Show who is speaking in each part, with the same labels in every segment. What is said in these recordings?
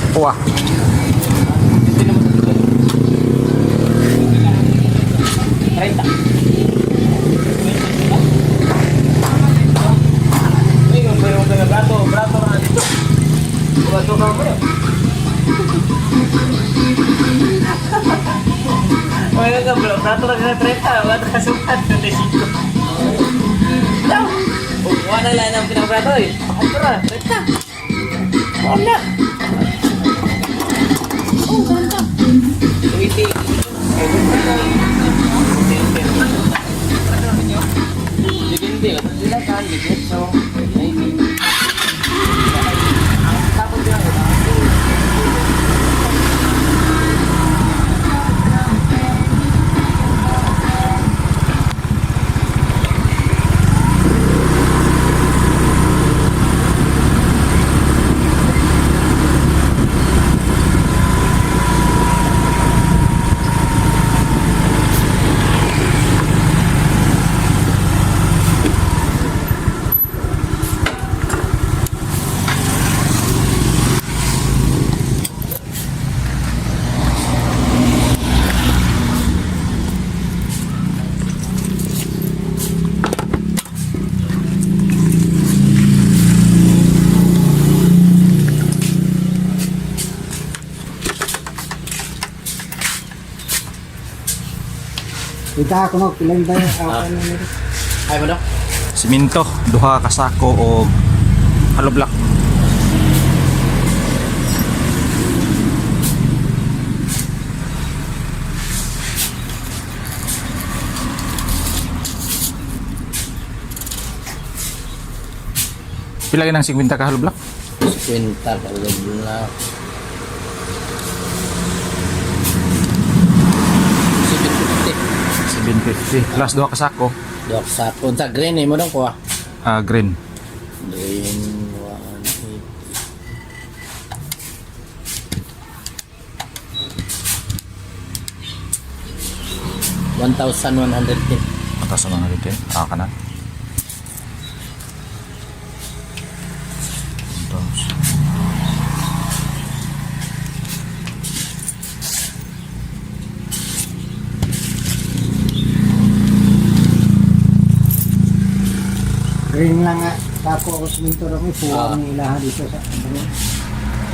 Speaker 1: Kuha.
Speaker 2: Brato, brato na dito. Brato ka mo. Wala ka bro, brato na ka 30, wala ka sukat 35. Daw. Wala lang ang pinakabrato eh. Ato ra, 30. Wala. Oh, ganda. 20. Depende, sila kan, so, 90. Ang tapon din ako.
Speaker 3: Kita ako no, pilan ba yung ako ano nito?
Speaker 2: Ay mo no?
Speaker 1: Siminto, duha ka sako o hollow block. Pila ng 50 ka hollow block?
Speaker 2: 50 ka na. 750.
Speaker 1: 750 plus duha ka sako.
Speaker 2: Dok sa unsa green eh mo dong kuha.
Speaker 1: Ah, green.
Speaker 2: Green 180. 1,110.
Speaker 1: Mataas na mga dito. Ah, kanan. Tapos.
Speaker 3: Green lang nga. Tako ako sa minto rin. Puwa ni ilaha dito sa ano.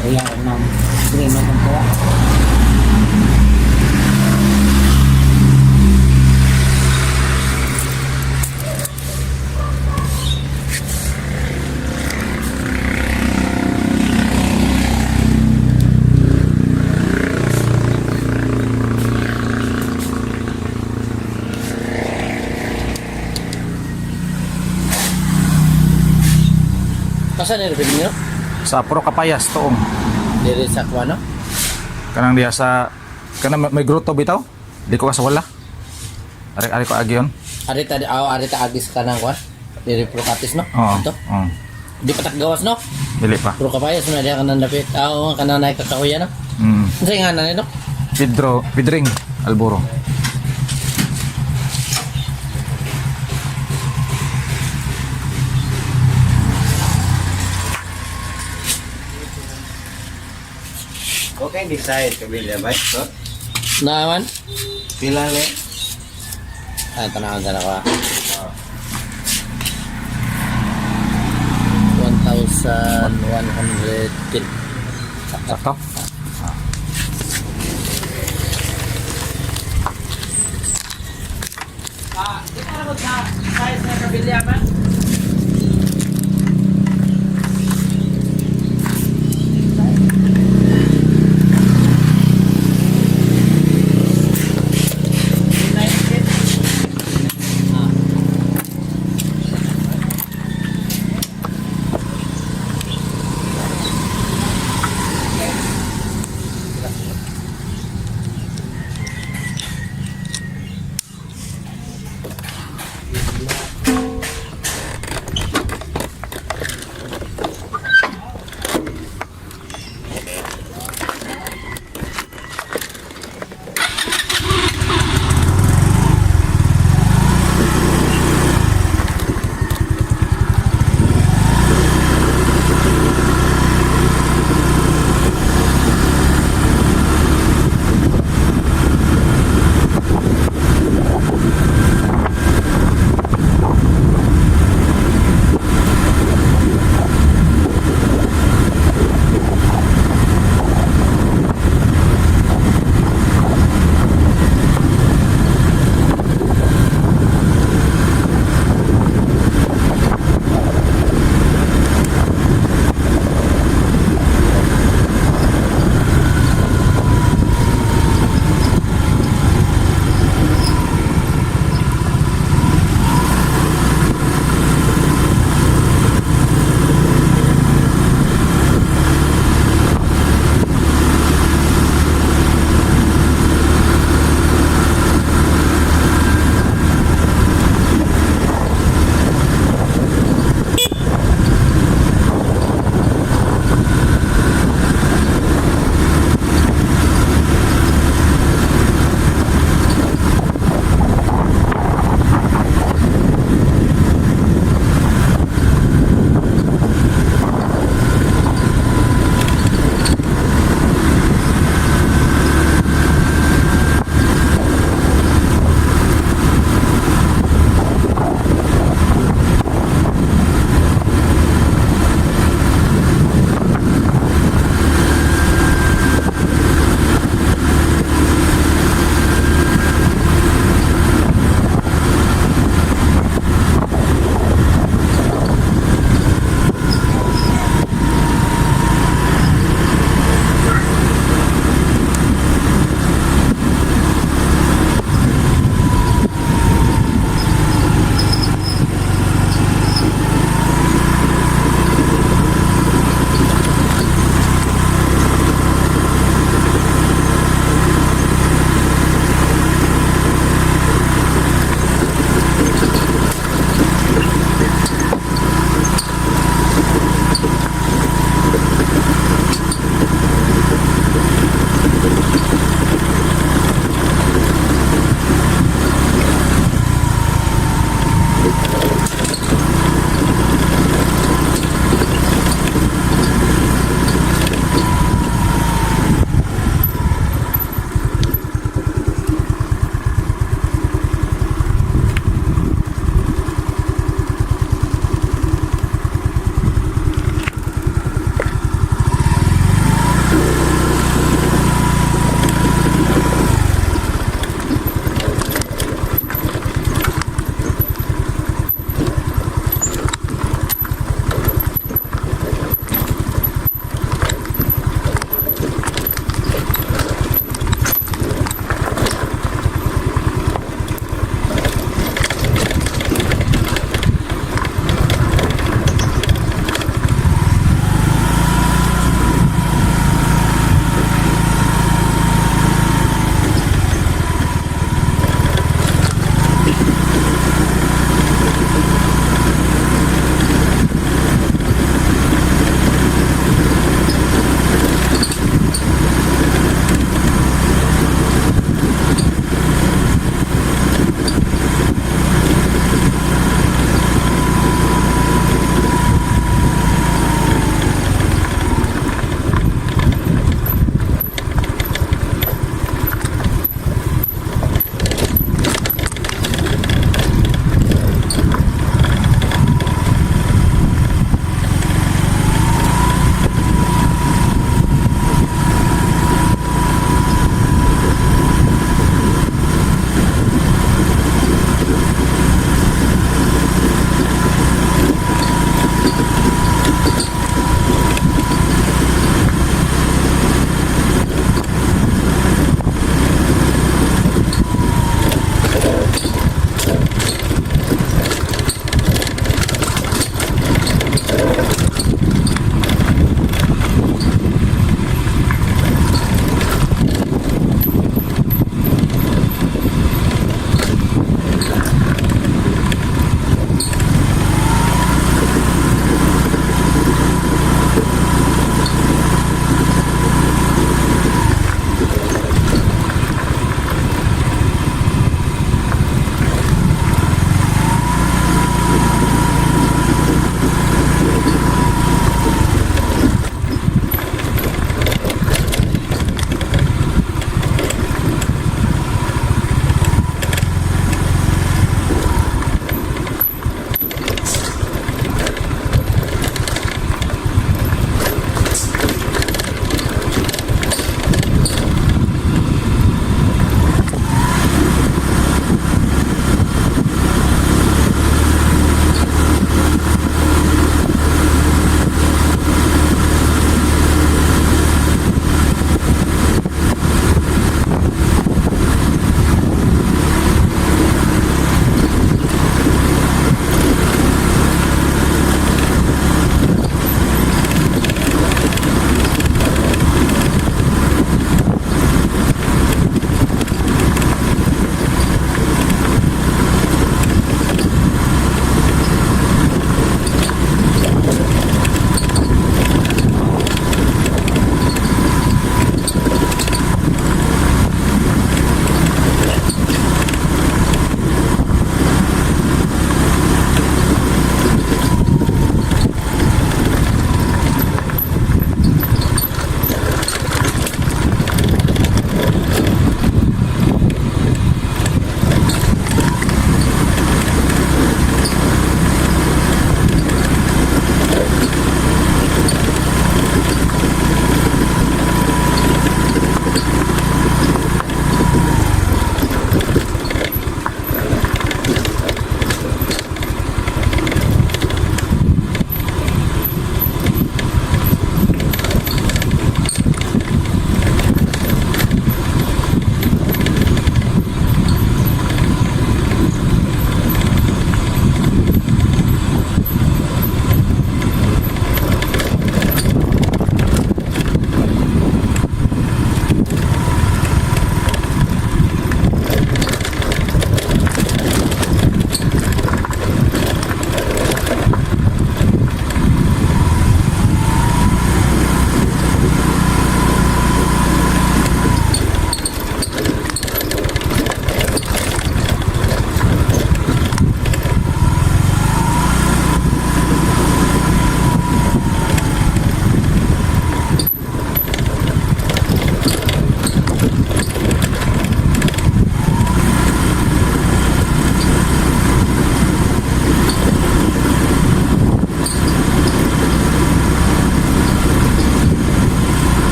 Speaker 3: Kaya ang green na ang puwa.
Speaker 2: Kasa ni rin niyo?
Speaker 1: Sa Puro Kapayas, tuong.
Speaker 2: Diri sa kuha no?
Speaker 1: Kanang diya sa kanang may grotto bitaw. Di ko ka sa wala. Ari ari ko agi yon.
Speaker 2: Ari ta aw ari ta agis kanang kuha. Diri pro katis no?
Speaker 1: Oo.
Speaker 2: Ito.
Speaker 1: Oo.
Speaker 2: Di pa takgawas no?
Speaker 1: Dili pa.
Speaker 2: Pro kapayas na diya kanang dapit. Aw kanang nay kakahuyan no? Unsa nga na no?
Speaker 1: Pedro, Pedring Alboro.
Speaker 4: Okay, decide kabilya ba ito?
Speaker 2: Naman?
Speaker 4: Pila le?
Speaker 2: Ay, tanawan sana ko. 1,110.
Speaker 1: Sakto.
Speaker 2: Ah, di pa naman sa size na kabilya man.